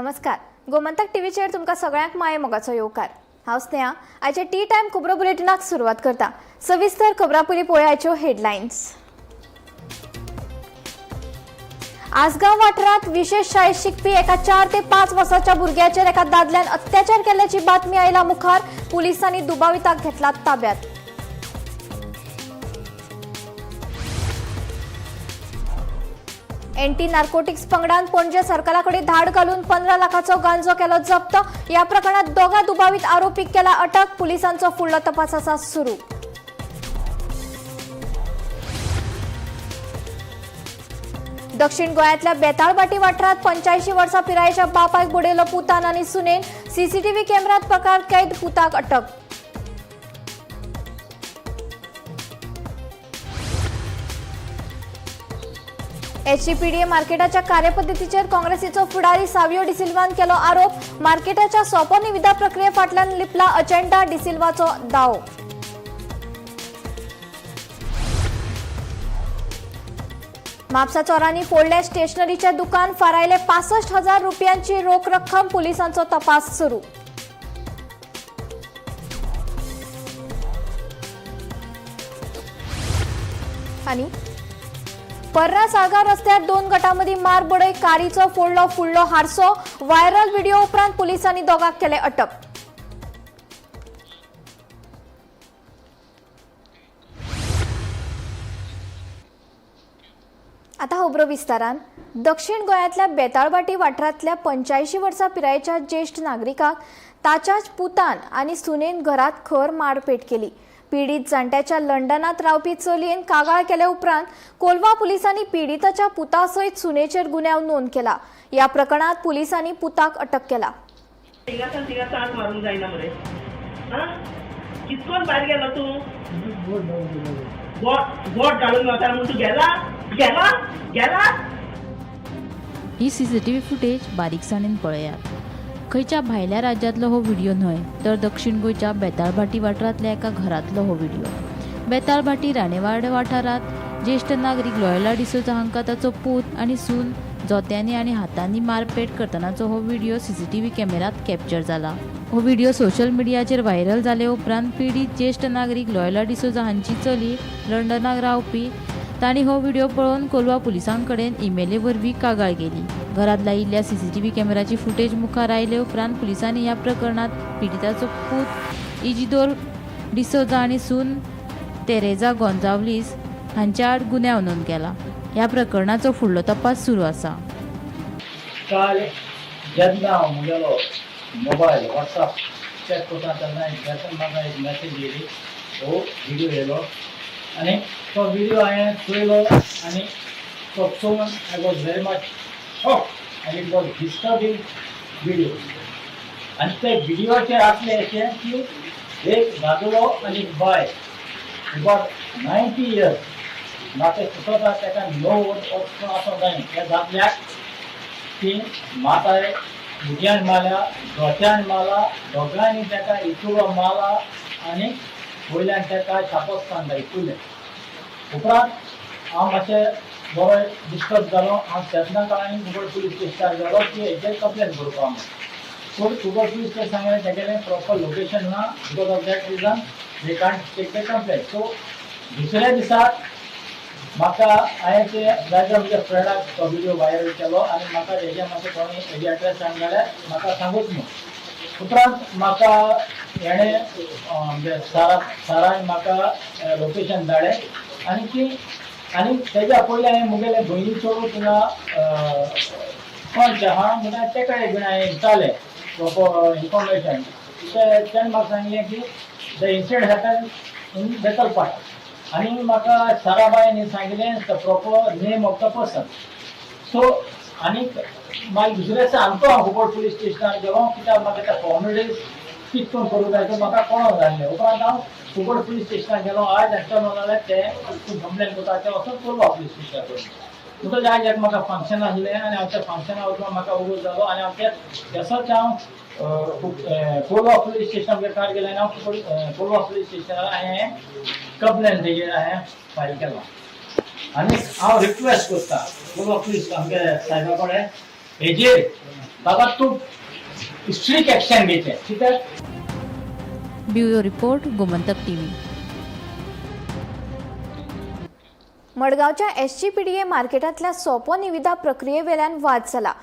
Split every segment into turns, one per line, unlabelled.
नमस्कार, गोमंतक टीव्हीचेर तुमकां सगळ्यांक माये मोगाचो येवकार. हांव स्नेहा. आयच्या टी टायम खबरो बुलेटिनाक सुरवात करता. सविस्तर खबरां पयलीं पळोवया आयच्यो हेडलायन्स. आसगांव वाठारांत विशेष शाळेत शिकपी एका 4 ते 5 वर्साच्या भुरग्याचेर एका दादल्यान अत्याचार केल्ल्याची बातमी आयला मुखार. पुलिसांनी दुबाविताक घेतला ताब्यात. अँटी नार्कोटिक्स पंगडान पणजे सरकाराकडे धाड घालून 15 लाखाचो गांजो केलो जप्त. या प्रकरणात दोगा दुबावीत आरोपीक केला अटक. पुलिसांचो फुडलो तपास आसा सुरू. दक्षिण गोंयांतल्या बेताळबाटी वाठारांत 85 वर्सां पिरायेच्या बापायक बडयलो पुतान आनी सुनेन. सीसीटीव्ही कॅमेऱ्यात प्रकार कैद. पुताक अटक. एचजीपीडीए मार्केटाच्या कार्यपद्दतीचेर काँग्रेसीचो फुडारी सावियो डिसिल्वान केलो आरोप. मार्केटाच्या सोपो निविदा प्रक्रिये फाटल्यान लिपला अजेंडा, डिसिल्वाचो दावो. म्हापसा चोरांनी फोडले स्टेशनरीचे दुकान. फारायले 65,000 रुपयांची रोख रक्कम. पुलिसांचो तपास सुरू. आणि पर्रा साळगांव रस्त्यार दोन गटांमदीं मार बडय. कारीचो फोडलो फुडलो हारसो. व्हायरल व्हिडिओ उपरांत पुलिसांनी दोगांक केले अटक. आता खबरो विस्तारान. दक्षिण गोंयांतल्या बेताळबाटी वाठारांतल्या 85 वर्सां पिरायेच्या ज्येश्ठ नागरिकाक ताच्याच पुतान आनी सुनेन घरात खर मारपेट केली. पीडित जाण्ट्याच्या लंडनात रावपी चलयेन कागाळ केल्या उपरांत कोलवा पुलिसांनी पीडिताच्या पुता सयत सुनेचेर गुन्यांव नोंद केला. ह्या प्रकरणात पुलिसांनी पुताक अटक केला.
थिंगासान थिंगा चांस मारूंक जायना मरे. आं, कितकोन भायर गेलो तूं? बोट बोट घालून वता म्हूण तूं गेला गेला गेला.
ही सीसीटीव्ही फुटेज बारीकसाणेन पळयात. खंयच्या भायल्या राज्यांतलो हो व्हिडिओ न्हय, तर दक्षिण गोंयच्या बेताळभाटी वाठारांतल्या एका घरांतलो हो व्हिडिओ. बेताळभाटी राणेवाड वाठारांत ज्येश्ठ नागरीक लॉयला डिसोजा हांकां ताचो पूत आनी सून जोत्यांनी आनी हातांनी मारपेट करतनाचो हो व्हिडिओ सीसीटीव्ही कॅमेऱ्यांत कॅप्चर जाला. हो व्हिडिओ सोशल मिडियाचेर व्हायरल जाले उपरांत पिडीत ज्येश्ठ नागरीक लॉयला डिसोजा हांची चली लंडनाक रावपी, तांणी हो व्हिडिओ पळोवन कोलवा पुलिसां कडेन इमेली वरवीं कागाळ केली. घरांत लायिल्ल्या सीसीटीव्ही कॅमेराची फुटेज मुखार आयले उपरांत पुलिसांनी ह्या प्रकरणांत पिडिताचो पूत इजिदोर डिसोजा आनी सून तेरेजा गोंजावलीस हांच्या आड गुन्यांव नोंद केला. ह्या प्रकरणाचो फुडलो तपास सुरू आसा.
काल जेन्ना हांव म्हगेलो मोबायल वॉट्सॅप चॅक करता तेन्ना एक बेसन म्हाका एक मॅसेज येयली. हो व्हिडिओ येयलो आनी तो व्हिडिओ हांवें पळयलो आनी तो पळोवन I was very much shock आनी it was disturbing video. आनी ते व्हिडिओचेर आसलें अशें की एक दादलो आनी एक बायल अबावट 90 इयर्स, म्हाका सुचोता ताका 90 वर्सां आसूंक जाय, त्या दादल्याक ती माताय भुरग्यान मारल्या, दोट्यान मारला. दोगांयनी ताका इतलो मारला आनी वयल्यान ताका शापोस्तान इतुलें. उपरांत हांव मातशें बरो डिस्टर्ब जालो. हांव तेन्ना काळांनी कुंकळ पुलीस स्टेशनार गेलो की हेजेर कंप्लेन करपा म्हणून. पूण कुंकळ पुलीस स्टेशन सांगलें तेगेलें प्रॉपर लोकेशन ना, because of that reason they can't take the complain. So दुसऱ्या दिसाक म्हाका हांवें ते जायत्या म्हज्या फ्रेंडाक तो व्हिडिओ व्हायरल केलो आनी म्हाका हेजे मातशें कोणी हेजे एड्रेस सांग जाल्यार म्हाका सांगूच न्हू. उपरांत म्हाका हेणें म्हणजे सारान म्हाका लोकेशन धाडलें आनी ती आनी तेज्या पयलीं हांवें मुगेले भयणीचो थिंगा पंच आहा म्हणटा, तेका एक हांवें विचारलें प्रॉपर इन्फॉर्मेशन. तेणें म्हाका सांगलें की the incident happen in Betalbatim आनी म्हाका साराबायन सांगलें the proper name of the person. So आनी मागीर दुसऱ्या दिसा आमकां हांव कुंकळ पुलीस स्टेशनार गेलो, कित्याक म्हाका त्या फॉर्मेलिटीज कितें करून करूंक जाय तें म्हाका कळोंक जाय आसलें. उपरांत हांव कुंकळ पुलीस स्टेशनार गेलो. आयज हांच्या जाल्यार ते तूं कंप्लेन करता ते वचून कोलवा पुलीस स्टेशनार करून. म्हणटकच आयज एक म्हाका फंक्शन आसलें आनी हांव त्या फंक्शना वचून म्हाका उगड जालो आनी हांव ते तसोच हांव कोलवा पुलीस स्टेशनार कार गेलें आनी हांव कोलवा पुलीस स्टेशनार हांवें कंप्लेन तेजेर हांवें फायल केला. आनी हांव रिक्वेस्ट करता कोलवा पुलीस आमगे सायबा कडेन हेजेर बाबा तूं स्ट्रीक एक्शन घेवचें कित्याक.
Bureau report, Gomantak TV.
मडगांवच्या एसजीपीडीए मार्केटांतल्या सोपो निविदा प्रक्रियेवेल्यान वाद जाला.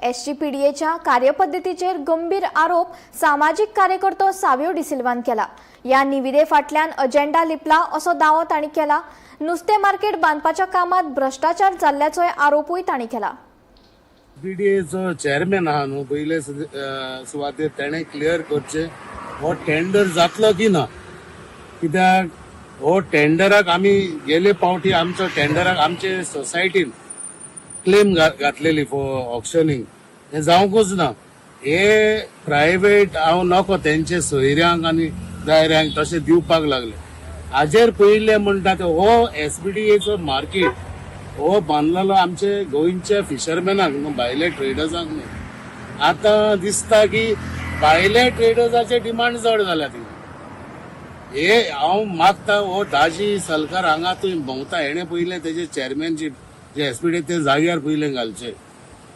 एसजीपीडीएच्या कार्यपद्दतीचेर गंभीर आरोप सामाजीक कार्यकर्तो सावियो डिसिल्वान केला. ह्या निविदे फाटल्यान अजेंडा लिपला असो दावो तांणी केला. नुस्तें मार्केट बांदपाच्या कामांत भ्रश्टाचार जाल्ल्याचोय आरोपूय तांणी केला.
बीडीएचो चेअरमॅन आहा न्हू पयले सुवातेर तेणें क्लियर करचें हो टेंडर जातलो की ना, कित्याक हो टेंडराक आमी गेले पावटी आमचो टेंडराक आमचे सोसायटीन क्लेम घातलेली फॉर ऑक्शनिंग, हें जावंकूच ना. हे प्रायवेट हांव नको तेंचे सोयऱ्यांक आनी दायऱ्यांक तशें दिवपाक लागले. हाजेर पयले म्हणटा ते हो एसबीडीएचो मार्केट हो बांदलेलो आमचे गोंयच्या फिशरमॅनाक न्हू, भायले ट्रेडर्सांक न्हू. आतां दिसता की भायले ट्रेडर्साचे डिमांड चड जाल्या थिंगा. हे हांव मागता हो दाजी सलकार हांगा थंय भोंवता, हेणे पयलें तेजे चेअरमॅनशीप जे एसपीडी ते जाग्यार पयलें घालचे,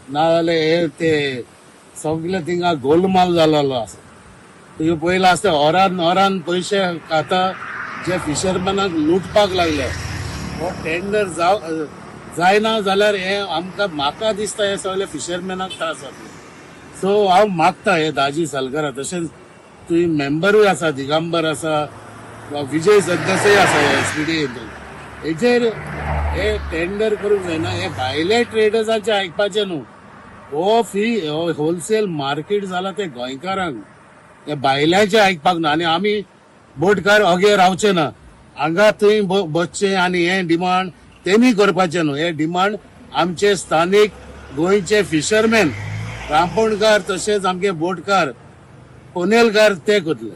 नाजाल्यार हे ते सगळे थिंगा गोलमाल जालेलो आसा. तुवें पयलां आसता ओरान ओरान पयशे खाता जे फिशरमॅनाक लुटपाक लागले. हो टेंडर जायना जाल्यार हे आमकां म्हाका दिसता हे सगळे फिशरमॅनाक त्रास जातले. सो हांव मागता हे दाजी सलकारा, तशेंच तुमी मेंबरूय आसा, दिगंबर आसा, विजय सदस्यय आसा एसपीडी हेजेर हे टेंडर करूंक जायना. हे भायले ट्रेडर्सांचे आयकपाचें न्हू. हो फी हो होलसेल मार्केट जाला ते गोंयकारांक, हे भायल्यांचे आयकपाक ना. आनी आमी बोटकार अगे रावचे ना, हांगा थंय बसचें आनी हे डिमांड तेमी करपाचें न्हू. हे डिमांड आमचे स्थानीक गोंयचे फिशरमॅन, रांपोणकार, तशेंच आमचे बोटकार, पनेलकार ते करतले.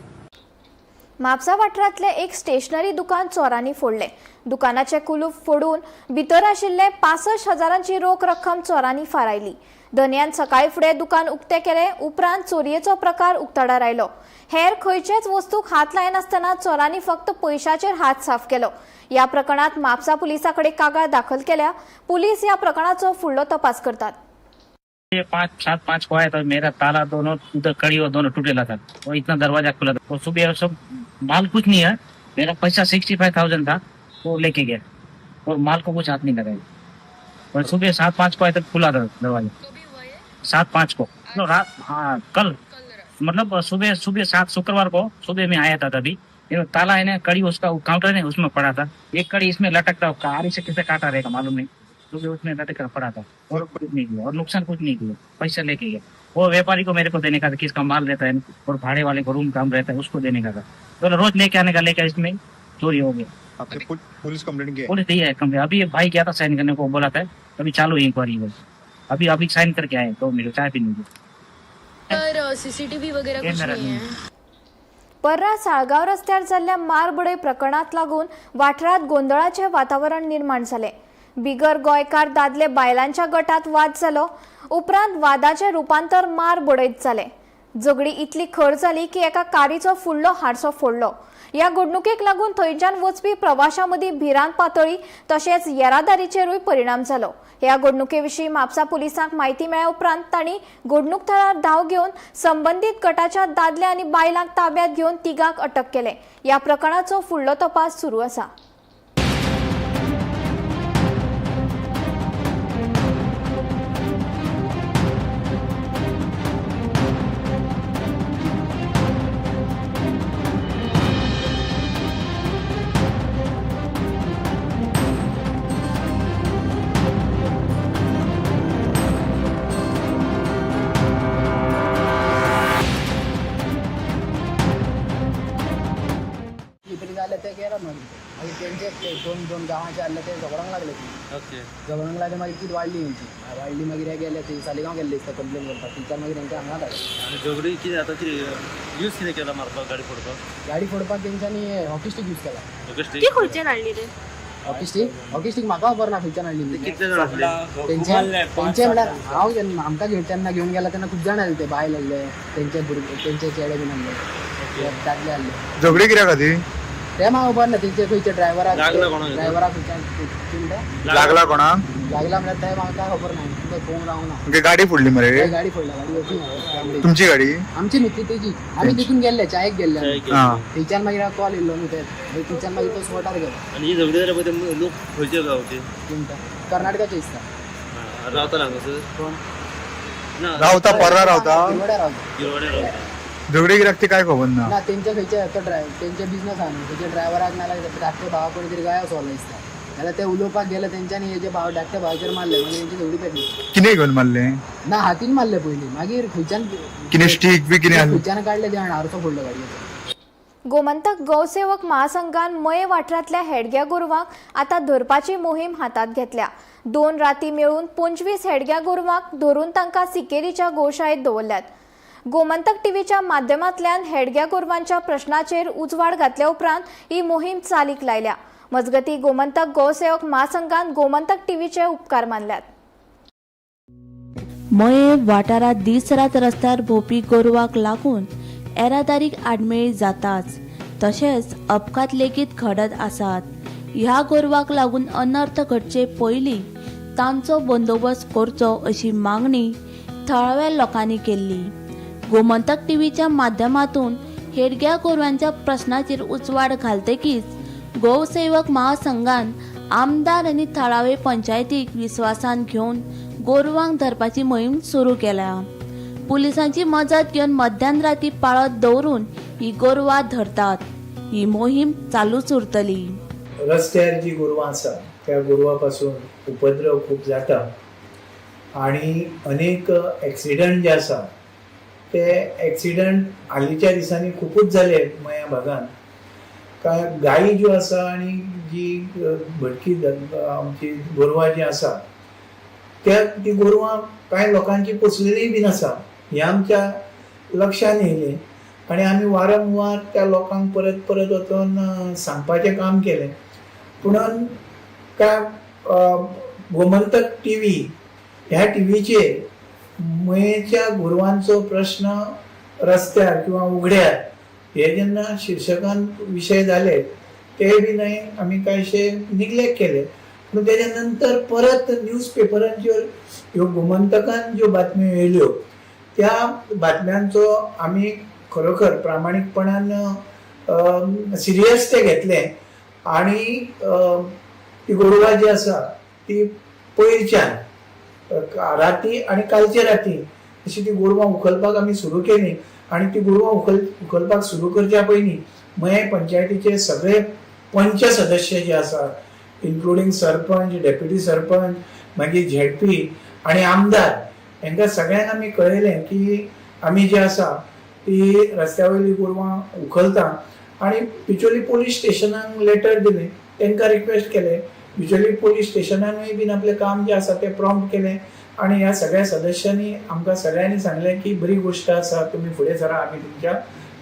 म्हापसा वाठारांतलें एक स्टेशनरी दुकान चोरांनी फोडलें. दुकानाचें कुलूप फोडून भितर आशिल्ले 65,000 रोख रक्कम चोरांनी फारायली. धनयान सकाळी फुडें दुकान उक्तें केलें उपरांत चोरयेचो प्रकार उक्ताडार आयलो. हेर खंयचेच वस्तूक हात लायनासतना चोरांनी फक्त पयशाचेर हात साफ केलो. ह्या प्रकरणांत म्हापसा पुलिसां कडेन कागाळ दाखल केल्या. पुलीस ह्या प्रकरणाचो फुडलो तपास करतात.
ये 5-7-5 को आया था, मेरा ताला दोनों उधर कड़ी और दोनों टूटेला था और इतना दरवाजा खुला था और सुबह सब माल कुछ नहीं है, मेरा पैसा 65,000 था वो लेके गया और माल को कुछ हाथ नहीं लगाया। और सुबह 7-5 को आया तब खुला था दरवाजा, 7-5 को तो रात, हाँ कल, मतलब सुबह सुबह 7 शुक्रवार को सुबह में आया था तभी ये ताला है ना, कड़ी उसका काउंटर है उसमें पड़ा था, एक कड़ी इसमें लटकता कारी से किसे काटा रहेगा मालूम नहीं, सुबह उसमें लटक कर पड़ा था और कुछ नहीं किया और नुकसान कुछ नहीं किया, पैसा लेके गया। वो व्यापारी को मेरे को देने का था, किसका माल रहता है और भाड़े वाले को रूम काम रहता है उसको देने का था, तो रोज लेके आने का, लेकर इसमें चोरी हो गया।
आपने पुलिस कंप्लेंट किया?
पुलिस दी है कंप्लेंट। अभी एक भाई गया था साइन करने को बोला था, अभी चालू है इंक्वायरी, बस अभी अभी साइन करके आए तो मेरे चाय पीने की।
तर सीसीटीव्ही वगैरे कुछ
कॅमेरा
नाही आहे.
पर्रा साळगांव रस्त्यार जाल्ल्या मारबडय प्रकरणात लागून वाठारांत गोंदळाचें वातावरण निर्माण जालें. बिगर गोंयकार दादले बायलांच्या गटात वाद जालो. उपरांत वादाचें रुपांतर मार बडयत जालें. झगडी इतली खर जाली की एका कारीचो फुडलो हारसो फोडलो. ह्या घडणुकेक लागून थंयच्यान वचपी प्रवाशां मदीं भिरांत पातळ्ळी, तशेंच येरादारीचेरूय परिणाम जालो. ह्या घडणुके विशीं म्हापसा पुलिसांक म्हायती मेळ्ळ्या उपरांत तांणी घडणूक थळार धांव घेवन संबंदीत गटाच्या दादले आनी बायलांक ताब्यांत घेवन तिगांक अटक केले. ह्या प्रकरणाचो फुडलो तपास सुरू आसा.
तरी जाल्यार ते गेलो मागीर मागीर तेंचे ते दोन दोन गांवाचे आहले ते झगडोंक लागले. ती झगडोंक लागले मागीर ती वाडली तेंची वाडली मागीर हे गेले ते सालिगांव गेल्ले दिसता कंप्लेन करपाक, थंयच्यान मागीर तेंच्या हांगा धाडले.
आनी झगडी कितें आतां कितें यूज कितें केला मारपाक, गाडी फोडपाक?
गाडी फोडपाक तेंच्यांनी हॉकी स्टीक यूज केला.
Okay stick?
खंयच्यान हाडली रे
हॉकी स्टीक? हॉकी स्टीक म्हाका खबर ना खंयच्यान हाडली ती.
कितले जाण आसले?
तेंचे तेंचे म्हणल्यार हांव जेन्ना आमकां घेवन तेन्ना घेवन गेला तेन्ना खूब जाण आसले, ते बायल आहले, तेंचे भुरगे तेंचे चेडे बीन आहले, दादले आहले.
झगडी कित्याक खातीर?
ते म्हाका खबर ना तेंचे खंयचे ड्रायव्हराक
लागला कोणाक?
ड्रायव्हराक खंयच्यान कितें म्हणटा?
लागला कोणाक?
लागला म्हळ्यार ते म्हाका काय खबर ना, तुमकां पळोवंक रावना.
म्हणजे गाडी फोडली मरे?
ते गाडी फोडल्या, गाडी वचून.
तुमची गाडी?
आमची न्हू ती, तेजी. आमी तितून गेल्ले, चायेक गेल्ले आमी.
हा.
थंयच्यान मागीर कॉल येयल्लो न्हू ते, मागीर थंयच्यान मागीर तो स्पॉटार गेलो.
आनी ही झगडी जाल्या पळय ते लोक खंयचे गांवचे?
कोणता? कर्नाटकाचे दिसता.
रावता हांगासर?
कोण?
ना.
रावता पर्रा रावता.
गिरवड्या रावता.
गिरवड्या रावता.
झगडी कित्याक ती काय खबर ना.
ना, तेंच्या खंयच्या तो ड्रायव्हर, तेंचे बिझनस आहा न्हू, तेच्या ड्रायव्हराक नाल्यार धाकटे भावा कोणी तरी गायब सोडलो दिसता. जाल्यार ते उलोवपाक गेले तेंच्यांनी हेजे भाव धाकटे भावाचेर मारले, मागीर तेंची झगडी पेटली.
कितें घेवन मारले?
ना, हातीन मारले पयलीं, मागीर खंयच्यान
कितें स्टीक बी कितें आसलें?
खंयच्यान काडले ते आरसो फोडलो गाडयेचो.
गोमंतक गौसेवक महासंघान मये वाठारांतल्या हेडग्या गोरवांक आतां धरपाची मोहीम हातांत घेतल्या. 2 राती मेळून 25 हेडग्या गोरवांक धरून तांकां सिकेरीच्या गोशाळेत दवरल्यात. गोमंतक टीव्हीच्या माध्यमांतल्यान हेडग्या गोरवांच्या प्रश्नाचेर उजवाड घातल्या उपरांत ही मोहीम चालीक लायल्या. मजगती गोमंतक गोसेवक महासंघान गोमंतक टीव्हीचे उपकार मानल्यात.
मये वाठारांत दीस रात रस्त्यार भोंवपी गोरवांक लागून येरादारीक आडमेळी जाताच, तशेंच अपघात लेगीत घडत आसात. ह्या गोरवांक लागून अनर्थ घडचे पयलीं तांचो बंदोबस्त करचो अशी मागणी थळाव्या लोकांनी केल्ली. गोमंतक टीव्हीच्या माध्यमातून हेडग्या गोरवांच्या प्रश्नाचेर उजवाड घालतकीच गोसेवक महासंघान आमदार आनी थळावे पंचायतीक विस्वासान घेवन गोरवांक धरपाची मोहीम सुरू केल्या. पुलिसांची मजत घेवन मध्यान राती पाळत दवरून ही गोरवां धरतात. ही मोहीम चालूच उरतली.
रस्त्यार जी गोरवां आसा त्या गोरवां पासून उपद्रव खूब जाता आनी अनेक एक्सिडंट जे आसा ते एक्सिडंट हालींच्या दिसांनी खुबूच जाले मया भागान. काय गायी ज्यो आसा आनी जी भटकी आमची गोरवां जी आसा त्या ती गोरवां कांय लोकांची पोसलेलीय बीन आसा हें आमच्या लक्षान येयलें आनी आमी वारंवार त्या लोकांक परत परत वचून सांगपाचें काम केलें. पुणून काय गोमंतक टी व्ही ह्या टीव्हीचेर मयेच्या गोरवांचो प्रश्न रस्त्यार किंवा उगड्यार हे जेन्ना शिर्शकान विशय जाले ते बी न्हय आमी कांयशे निग्लेक्ट केले. पूण तेच्या नंतर परत न्यूज पेपरांचेर ह्यो गोमंतकान ज्यो बातम्यो येयल्यो त्या बातम्यांचो आमी खरोखर प्रामाणीकपणान सिरियस ते घेतले आनी ती गोरवां जी आसा ती पयरच्यान राती आनी कालचे राती अशी ती गोरवां उखलपाक आमी सुरू केली आनी ती गोरवां उखलपाक सुरू करच्या पयलीं मये पंचायतीचे सगळे पंच सदस्य जे आसा इन्क्लुडींग सरपंच, डेप्युटी सरपंच, मागीर झेडपी आनी आमदार हांकां सगळ्यांक आमी कळयलें की आमी जे आसा ती रस्त्या वयली गोरवां उखलता आनी बिचोली पोलीस स्टेशनाक लेटर दिलें, तांकां रिक्वेस्ट केलें. बिचोली पोलीस स्टेशनानूय बीन आपलें काम जें आसा तें प्रॉम्प्ट केलें आनी ह्या सगळ्या सदस्यांनी आमकां सगळ्यांनी सांगलें की बरी गोश्ट आसा, तुमी फुडें सरा, आमी तुमच्या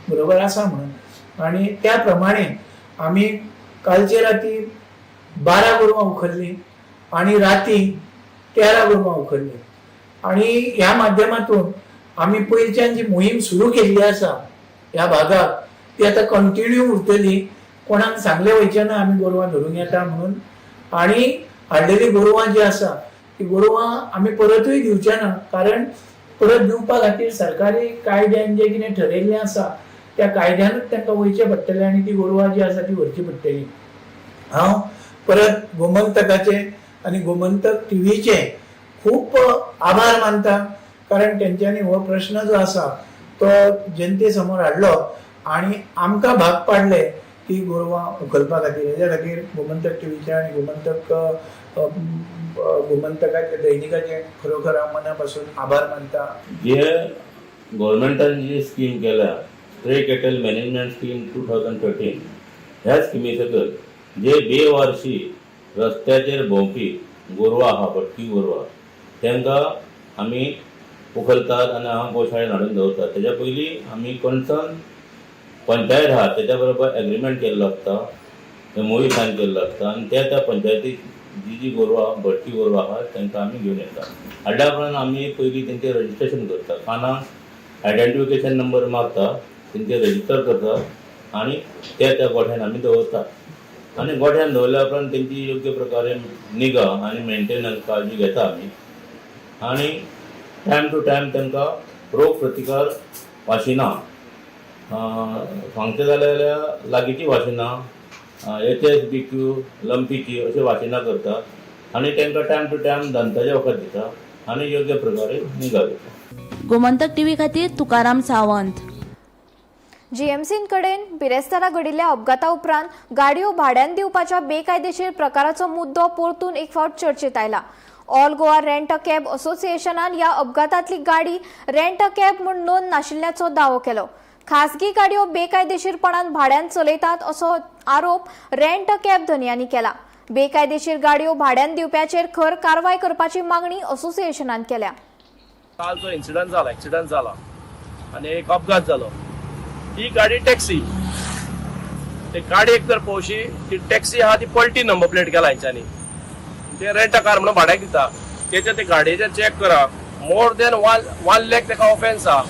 बरोबर आसा म्हणून. आनी त्या प्रमाणे आमी कालचे राती 12 गोरवां उखल्लीं आनी राती 13 गोरवां उखल्लीं आनी ह्या माध्यमातून आमी पयरच्यान जी मोहीम सुरू केल्ली आसा ह्या भागाक ती आतां कंटिन्यू उरतली. कोणाक सांगलें वयचें ना आमी गोरवां धरूंक येता म्हणून आनी हाडलेली गोरवां जी आसा ती गोरवां आमी परतूय दिवचे ना, कारण परत दिवपा खातीर सरकारी कायद्यान जें कितें ठरयल्लें आसा त्या कायद्यानूच तांकां वयचें पडटलें आनी ती गोरवां जी आसा ती व्हरची पडटली. हांव परत गोमंतकाचे आनी गोमंतक टीव्हीचे खूब आभार मानता, कारण तेंच्यांनी हो प्रश्न जो आसा तो जनते समोर हाडलो आनी आमकां भाग पाडले ती गोरवां उखलपा खातीर. हेज्या खातीर गोमंतक टीव्हीचे आनी गोमंतकाचे दैनिकाचे खरोखर हांव मना पासून आभार मानता.
जे गव्हर्मेंटान जी स्कीम केल्या स्ट्रे कॅटल मॅनेजमेंट स्कीम 2013, ह्या स्किमी सकयल जे बेवारशी रस्त्याचेर भोंवपी गोरवां आहा, भटकी गोरवां, तांकां आमी उखलतात आनी हांगा गोशाळेन हाडून दवरतात. तेज्या पयलीं आमी कन्सर्न पंचायत आहा तेज्या बरोबर एग्रीमेंट केल्लो आसता, एमओयू सायन केल्लो आसता आनी त्या त्या पंचायतीक जी जी गोरवां भटकी गोरवां आहा तांकां आमी घेवन येता. हाडल्या उपरांत आमी पयलीं तेंचें रजिस्ट्रेशन करता, कानाक आयडेंटिफिकेशन नंबर मारता, तेंचें रजिस्टर करता आनी त्या त्या गोठ्यान आमी दवरता. आनी गोठ्यान दवरल्या उपरांत तेंची योग्य प्रकारे निगा आनी मेंटेनन्स काळजी घेता आमी आनी टायम टू टायम तांकां रोग प्रतिकार वाशिनां, सांगचें जाल्यार लागींची वाशिनां, HSBQ, लंपीची अशी वाशिनां करता आनी तांकां टायम टू टायम दंताचें वखद दिता आनी योग्य प्रकारे निगा घेता.
गोमंतक टीव्ही खातीर तुकाराम सावंत.
जीएमसीन कडेन बिरेस्तारा घडिल्ल्या अपघाता उपरांत गाडयो भाड्यान दिवपाच्या बेकायदेशीर प्रकाराचो मुद्दो परतून एक फावट चर्चेत आयला. All Goa rent a cab असोसिएशनान ह्या अपघातांतली गाडी रेंट अ कॅब म्हूण नोंद नाशिल्ल्याचो दावो केलो. खासगी गाडयो बेकायदेशीरपणान भाड्यान चलयतात असो आरोप रेंट अ कॅब धनयांनी केला. बेकायदेशीर गाडयो भाड्यान दिवप्याचेर खर कारवाय करपाची मागणी असोसिएशनान केल्या.
काल जो इन्सिडंट जाला, एक्सिडंट जाला आनी एक अपघात जालो, ती गाडी टॅक्सी, ते गाडयेक तर पळोवशी ती टॅक्सी आहा ती पलटी नंबर प्लेट केला हेंच्यांनी, ते रेंट कार म्हणून भाड्याक दिता. तेच्या ते गाडयेचे चॅक करा, मोर दॅन 1 लॅक तेका ऑफेन्स आहा,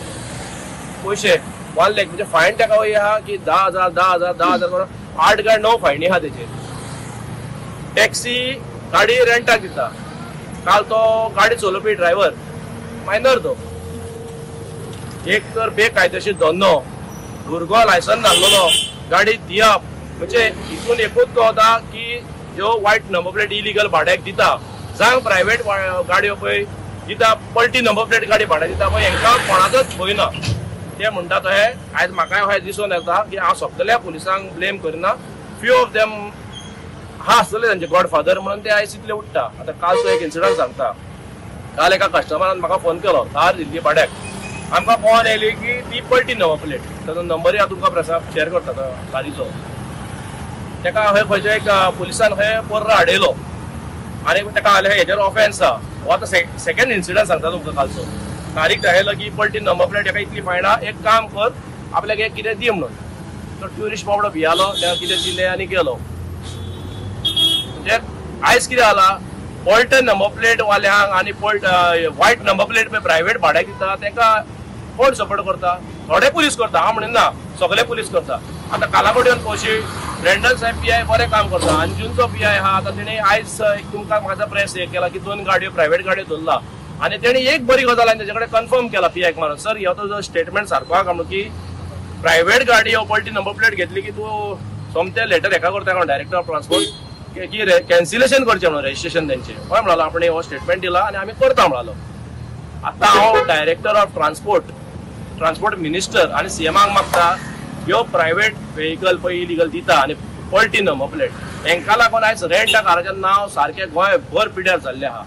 पयशे 1 लॅक म्हणजे फायन तेका आहा की 10,000 10,000 10,000 करून 8 काय 9 फायनी आहा तेचेर. टॅक्सी गाडी रेंटाक दिता. काल तो गाडी चलोवपी ड्रायव्हर मायनर, तो एक तर बेकायदेशीर धंदो, भुरगो लायसन नासलेलो गाडी दिवप म्हणजे हितून एकूच कळता की ह्यो वायट नंबर प्लेट इलिगल भाड्याक दिता. जावं प्रायवेट गाडयो पळय दिता, पलटी नंबर प्लेट गाडी भाड्याक दिता पळय, हेंकां कोणाचोच भंय ना. ते म्हणटा तशें आयज म्हाकाय अशें दिसून येता की हांव सगल्या पुलिसांक ब्लेम करिना, फ्यू ऑफ देम हा आसतले तांचे गॉडफादर म्हणून ते आयज इतले उठ्ठा. आतां कालचो एक इन्सिडंट सांगता. काल एका कस्टमरान म्हाका फोन केलो, कार दिल्ली भाड्याक, आमकां फोन येयली की ती पलटी नंबर प्लेट, ताजो नंबरूय हांव तुमकां प्रेसाक शेयर करता गाडीचो. ताका खंय खंयच्या एक पुलिसान खंय पोर्रा हाडयलो आनी ताका हालें हेजेर ऑफेन्स आहा. हो आतां सेकंड इन्सिडंट सांगता तुमकां कालचो. तारीख दाखयलो की पलटी नंबर प्लेट, हेका इतली फायन आहा, एक काम कर आपल्याक एक कितें दी म्हणून. तो ट्युरिस्ट बाबडो भियालो, ताका कितें दिलें आनी गेलो. म्हणजे आयज कितें जाला, पलटे नंबर प्लेट वाल्यांक आनी वायट नंबर प्लेट पळय प्रायवेट भाड्याक दिता तांकां कोण सपोर्ट करता? थोडे पुलीस करता, हांव म्हणिना सगळे पुलीस करता. आतां कालाकोड्यान पळोवशी ब्रेंडन साहेब PI बरें काम करता, अंजूनचो PI आहा. आतां तेणी आयज एक तुमकां म्हाका प्रेस हे केला की 2 गाडयो प्रायवेट गाडयो धरला आनी तेणी एक बरी गजाल आनी तेजे कडेन कन्फर्म केला PI मारून, सर हो तुजो स्टेटमेंट सारको आहा म्हणून की प्रायवेट गाडी हो पलटी नंबर प्लेट घेतली की तूं सोमतें लेटर हेका करता डायरेक्टर ऑफ ट्रान्सपोर्ट की कॅन्सिलेशन करचें म्हणून रजिस्ट्रेशन तेंचें. हय म्हणालो आपणे हो स्टेटमेंट दिला आनी आमी करता म्हणालो. आतां हांव डायरेक्टर ऑफ ट्रान्सपोर्ट मिनिस्टर आनी CMाक मागता ह्यो प्रायवेट व्हेकल पळय इलिगल दिता आनी पलटी नंबर प्लेट हेंकां लागून आयज रेंट काराचें नांव सारकें गोंयभर पिड्यार जाल्लें आहा.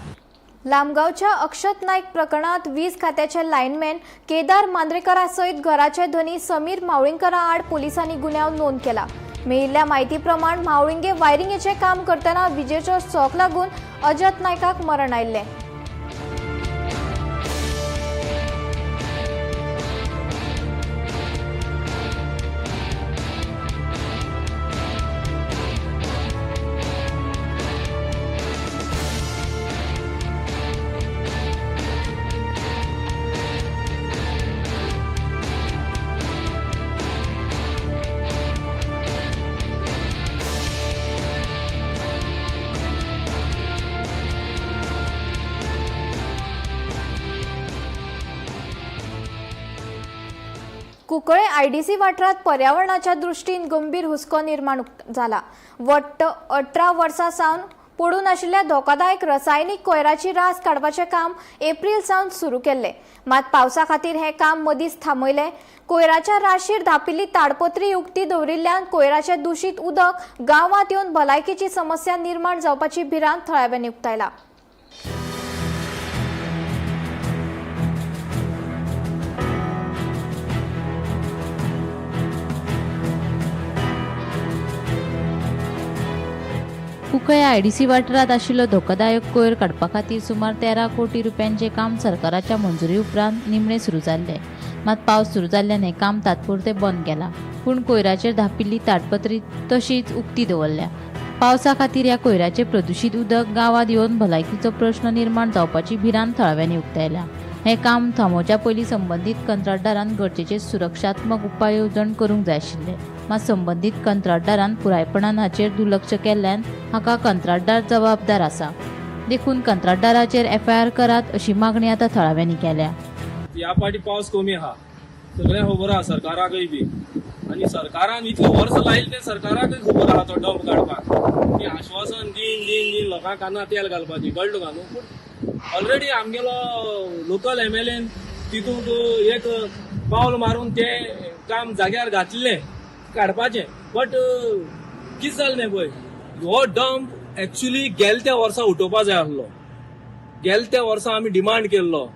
लामगांवच्या अक्षत नायक प्रकरणात वीज खात्याचे लायनमॅन केदार मांद्रेकरा सयत घराचे धनी समीर मावळींगकरा आड पोलिसांनी गुन्यांव नोंद केला. मेळिल्ल्या म्हायती प्रमाण मावळिंगे वायरिंगेचें काम करतना विजेचो शॉक लागून अजत नायकाक मरण आयिल्लें. कुंकळे IDC वाठारांत पर्यावरणाच्या दृश्टीन गंभीर हुस्को निर्माण जाला. वट्ट 18 वर्सां सावन पडून आशिल्ल्या धोकादायक रसायनीक कोयराची रास काडपाचें काम एप्रील सावन सुरू केल्लें. मात पावसा खातीर हें काम मदींच थांबयलें. कोयराच्या राशीर धापिल्ली ताडपत्री उक्ती दवरिल्ल्यान कोयराचें दुशीत उदक गांवांत येवन भलायकेची समस्या निर्माण जावपाची भिरांत थळाव्यांनी उक्तायला.
कुंकळे IDC वाठारांत आशिल्लो धोकादायक कोयर काडपा खातीर सुमार 13 कोटी रुपयांचें काम सरकाराच्या मंजुरी उपरांत निमणें सुरू जाल्लें. मात पावस सुरू जाल्ल्यान हें काम तात्पुरतें बंद केलां. पूण कोयराचेर धापिल्ली ताडपत्री तशीच उक्ती दवरल्या. पावसा खातीर ह्या कोयराचें प्रदुशीत उदक गांवांत येवन भलायकीचो प्रश्न निर्माण जावपाची भिरांत थळाव्यांनी उक्तायल्या. हें काम थांबोवच्या पयलीं संबंदीत कंत्राटदारान गरजेचे सुरक्षात्मक उपाय येवजण करूंक जाय आशिल्ले. मात संबंदीत कंत्राटदारान पुरायपणान हाचेर दुर्लक्ष केल्ल्यान हाका कंत्राटदार जबाबदार आसा. देखून कंत्राटदाराचेर एफआयआर करात अशी मागणी आतां थळाव्यांनी केल्या.
ह्या पाटी पावस कमी आहा, सगळें खबर आहा सरकाराकय बी, आनी सरकारान इतलें वर्स लायलें तें सरकाराकय खबर आहा तो डंप काडपाक. ती आश्वासन दिन दिन दिन लोकांक कानार तेल घालपाची, कळ्ळें तुका न्हू. पूण ऑलरेडी आमगेलो लोकल एमएलएन तितूंत एक पावल मारून तें काम जाग्यार घातलें काडपाचें. बट कितें जालें पळय, हो डंप एक्चुली गेले त्या वर्सा उठोवपा जाय आसलो. गेले त्या वर्सा आमी डिमांड केल्लो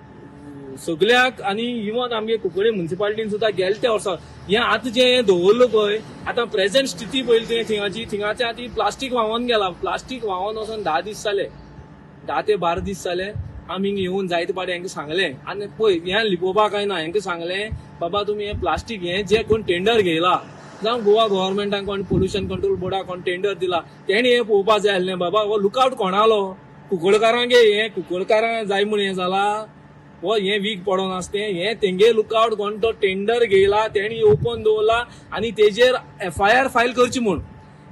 सगळ्याक, आनी इवन आमगे कुंकळ्ळी म्युनिसिपालिटीन सुद्दां गेले त्या वर्सा हें आतां जें दवरलो पळय, आतां प्रेझेंट स्थिती पळयली तुवें थिंगाची, थिंगाचे आतां प्लास्टीक व्हांवोन गेला. प्लास्टीक व्हांवोन वचोन 10 दीस जाले, 10 ते 12 दीस जाले. आमी येवन जायते पाटी हांकां सांगलें, आनी पळय हें लिपोवपाक काय ना, हांकां सांगलें बाबा तुमी हें प्लास्टीक हें जें कोण टेंडर घेयला, जावं गोवा गव्हर्मेंटान कोण पोल्युशन कंट्रोल बोर्डाक कोण टेंडर दिला, तेणी हें पळोवपा जाय आसलें बाबा हो लुकआवट कोणालो, कुंकळकारांक हें कुंकळकारांक जाय म्हूण हें जाला, हो हें वीक पडोन आसा तें, हें तेंगे लुकआवट कोण तो टेंडर घेयला तेणी ओपन दवरला आनी तेजेर एफआयआर फायल करची म्हूण.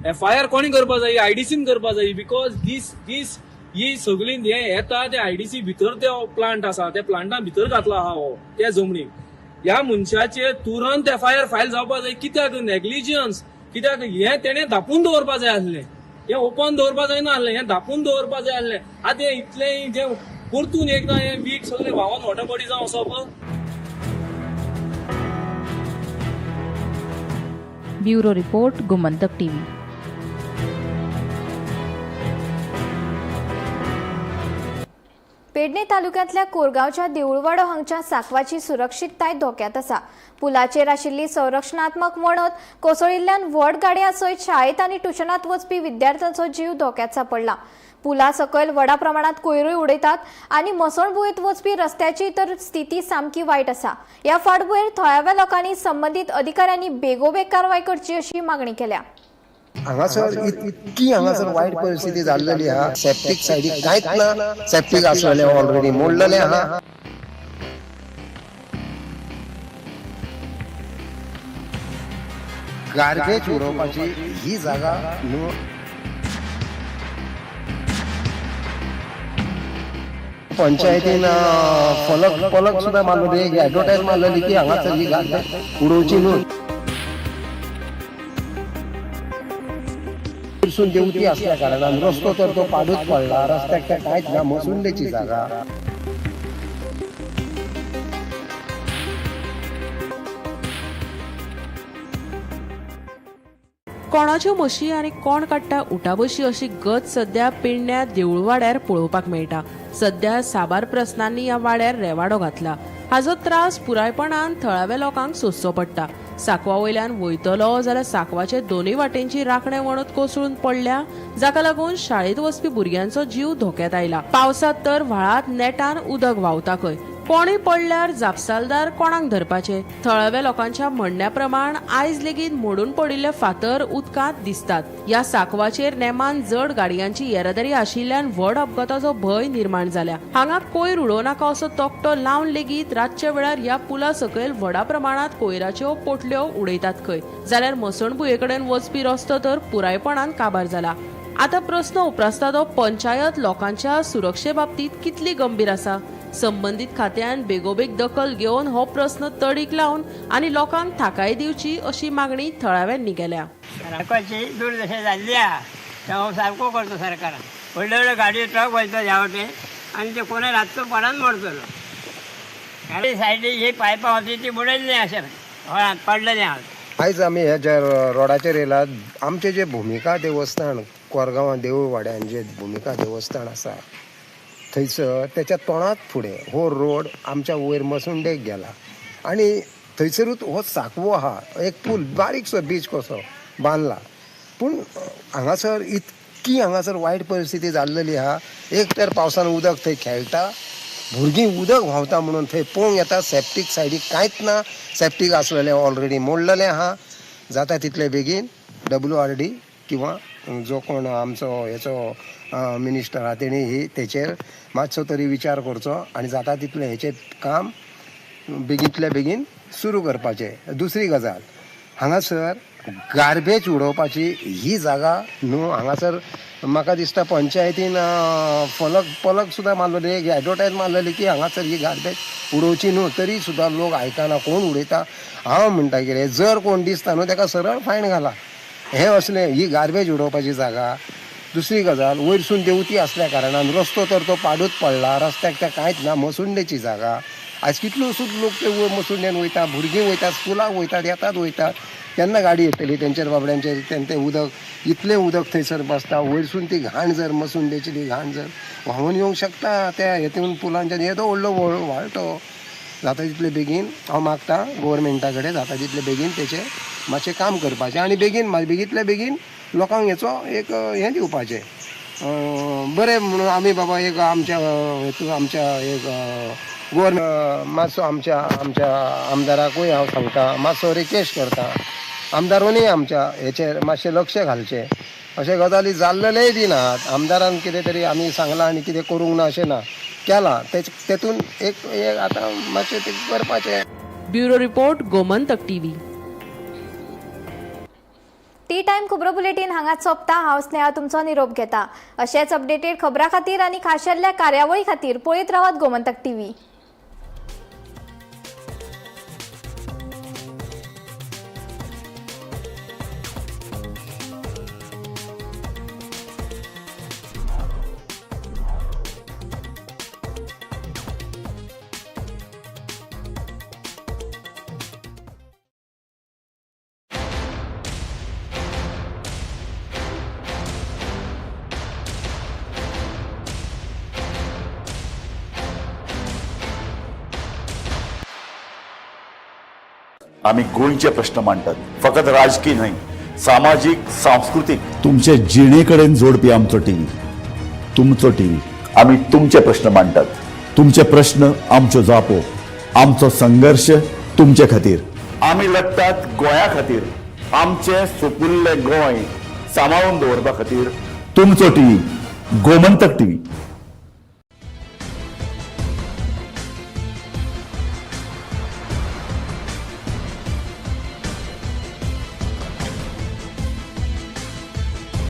एफआयआर कोणी करपा जाय? आयडीसीन करपा जाय, because these these ही सगळी हें येता ते आयडीसी भितर ते प्लांट आसा, त्या प्लांटा भितर घातला आहा हो त्या जमनीक. ह्या मनशाचेर तुरंत एफआयआर फायल जावपा जाय. कित्याक नेग्लिजन्स, कित्याक हें तेणें धापून दवरपा जाय आसलें, हें ओपन दवरपा जायना आसलें, हें धापून दवरपा जाय आसलें. आतां हें इतलें जें परतून एकदां हें वीक सगळें व्हांवन वॉटर बॉडी जावं वचप.
Bureau report, Gomantak TV.
Pedne तालुक्यांतल्या कोरगांवच्या देऊळवाडो हांगच्या सांकवाची सुरक्षितताय धोक्यांत आसा. पुलाचेर आशिल्ली संरक्षणात्मक वणत कोसळिल्ल्यान व्हड गाडयां सयत शाळेंत आनी ट्युशनांत वचपी विद्यार्थ्यांचो जीव धोक्यांत सांपडला. पुला सकयल व्हडा प्रमाणात कोयरूय उडयतात आनी मसणभुंयेंत वचपी रस्त्याची तर स्थिती सामकी वायट आसा. ह्या फाटभुंयेर थळाव्या लोकांनी संबंदीत अधिकाऱ्यांनी बेगोबेग कारवाय करची अशी मागणी केल्या.
हांगासर इतकी हांगासर वायट परिस्थिती जाल्लेली आहा. सेप्टीक सायडीक कांयच ना, सेप्टीक आसलेलें ऑलरेडी मोडलेलें आहा. गार्बेज उडोवपाची ही जागा न्हू. पंचायतीन फलक फलक सुद्दां मारलो, एक एडवर्टायज मारलेली की हांगासर ही गार्बेज उडोवची न्हू. वयरसून देंवती आसल्या कारणान रस्तो तर तो पाडूच पडला, रस्त्याक तर कांयच ना, मसुंडेची जागा.
कोणाच्यो म्हशी आनी कोण काडटा उटाबशी अशी गत सध्या पेडण्या देऊळवाड्यार पळोवपाक मेळटा. सध्या साबार प्रस्नांनी ह्या वाड्यार रेवाडो घातला. हाजो त्रास पुरायपणान थळाव्या लोकांक सोंसचो पडटा. सांकवा वयल्यान वयतलो जाल्यार सांकवाचे दोनूय वाटेंची राखणे वणत कोसळून पडल्या, जाका लागून शाळेंत वचपी भुरग्यांचो जीव धोक्यांत आयला. पावसांत तर व्हाळांत नेटान उदक व्हांवता खंय. कोणूय पडल्यार जापसालदार कोणाक धरपाचे? थळाव्या लोकांच्या म्हणण्या प्रमाण आयज लेगीत मोडून पडिल्ले फातर उदकांत दिसतात. ह्या सांकवाचेर नेमान जड गाडयांची येरादारी आशिल्ल्यान व्हड अपघाताचो भंय निर्माण जाल्या. हांगा कोयर उडोवं नाका असो तकटो लावन लेगीत रातच्या वेळार ह्या पुला सकयल व्हडा प्रमाणांत कोयराच्यो पोटल्यो उडयतात खंय. जाल्यार मसणभुंये कडेन वचपी रस्तो तर पुरायपणान काबार जाला. आतां प्रस्न उप्रासता तो पंचायत लोकांच्या सुरक्षे बाबतींत कितली गंभीर आसा? संबंदीत खात्यान बेगोबेग दखल घेवन हो प्रस्न तडीक लावन आनी लोकांक थाकाय दिवची अशी मागणी थळाव्यांनी केल्या.
सारकोची दुर्दशा जाल्ली आहा, तो सारको करतो सरकारान. व्हडले व्हडले गाडयो ट्रक वयता ह्या वटेन आनी ते कोणूय रातचो पडान मरतलो. गाडी सायडीक ही पायपां होती ती बुडयल्ली अशें हळांत पडलेलें आहा.
आयज आमी ह्या ज्या रोडाचेर येयला, आमचें जें भुमिका देवस्थान कोरगांवां देऊळवाड्यान जें भुमिका देवस्थान आसा थंयसर तेच्या तोंडात फुडें हो रोड आमच्या वयर मसुंडेक गेला आनी थंयसरूच हो सांकवो आहा, एक पूल बारीकसो बीच कसो बांदला. पूण हांगासर इतकी हांगासर वायट परिस्थिती जाल्लेली आहा. एक तर पावसान उदक थंय खेळटा, भुरगीं उदक व्हांवता म्हणून थंय पळोवंक येता. सेप्टीक सायडीक कांयच ना, सेप्टीक आसलेलें ऑलरेडी मोडलेलें आहा. जाता तितले बेगीन WRD किंवा जो कोण आमचो हेचो मिनिस्टर आहा तेणी ही तेचेर मातसो तरी विचार करचो आनी जाता तितलें हेचें काम बेगींतल्या बेगीन सुरू करपाचें. दुसरी गजाल, हांगासर गार्बेज उडोवपाची ही जागा न्हू. हांगासर म्हाका दिसता पंचायतीन फलक पलक सुद्दां मारलेली, एक एडवर्टायज मारलेली की हांगासर ही गार्बेज उडोवची न्हू, तरी सुद्दां लोक आयकना. कोण उडयता? हांव म्हणटा कितें, जर कोण दिसता न्हू ताका सरळ फायन घाला. हें असलें ही गार्बेज उडोवपाची जागा. दुसरी गजाल, वयरसून देंवती आसल्या कारणान रस्तो तर तो पाडूच पडला, रस्त्याक ते कांयच ना, मसुंडेची जागा. आयज कितलोसोच लोक ते मसुंडेन वयता, भुरगीं वयतात, स्कुलाक वयतात, येतात वयतात. केन्ना गाडी येतली तेंचेर बाबड्यांचेर? तें उदक इतलें उदक थंयसर बसता, वयरसून ती घाण जर मसुंडेची ती घाण जर व्हांवून येवंक शकता त्या हेतून पुलांच्यान येदो व्हडलो व्हाळटो. जाता तितले बेगीन हांव मागता गोवोरमेंटा कडेन, जाता तितले बेगीन तेचेर मातशें काम करपाचें आनी बेगीन बेगींतल्या बेगीन लोकांक हेचो एक हें दिवपाचें बरें म्हणून आमी बाबा एक आमच्या हेतून आमच्या एक गोवोरमेंट मातसो आमच्या आमच्या आमदाराकूय हांव सांगता, मातसो रिक्वेस्ट करता, आमदारूनय आमच्या हेचेर मातशें लक्ष घालचें. अशे गजाली जाल्लेलेय बी नात. आमदारान कितें तरी आमी सांगलां आनी कितें करूंक ना अशें ना, केलां तेतून एक एक आतां मातशें तें करपाचें.
Bureau report, Gomantak TV.
Tea time खबरो बुलेटीन हांगाच सोंपता. हांव स्नेहा तुमचो निरोप घेता. अशेच अपडेटेड खबरां खातीर आनी खाशेल्ल्या कार्यावळी खातीर पळयत रावात गोमंतक टीव्ही.
आमी गोंयचे प्रश्न मांडटात, फकत राजकीय न्हय, सामाजीक, सांस्कृतीक, तुमचे जिणे कडेन जोडपी आमचो टीव्ही, तुमचो टीव्ही. आमी तुमचे प्रश्न मांडटात, तुमचे प्रश्न आमच्यो जापो, आमचो संघर्श तुमचे खातीर. आमी लढटात गोंया खातीर, आमचें सुपुल्लें गोंय सांबाळून दवरपा खातीर. तुमचो टीव्ही, गोमंतक टीव्ही.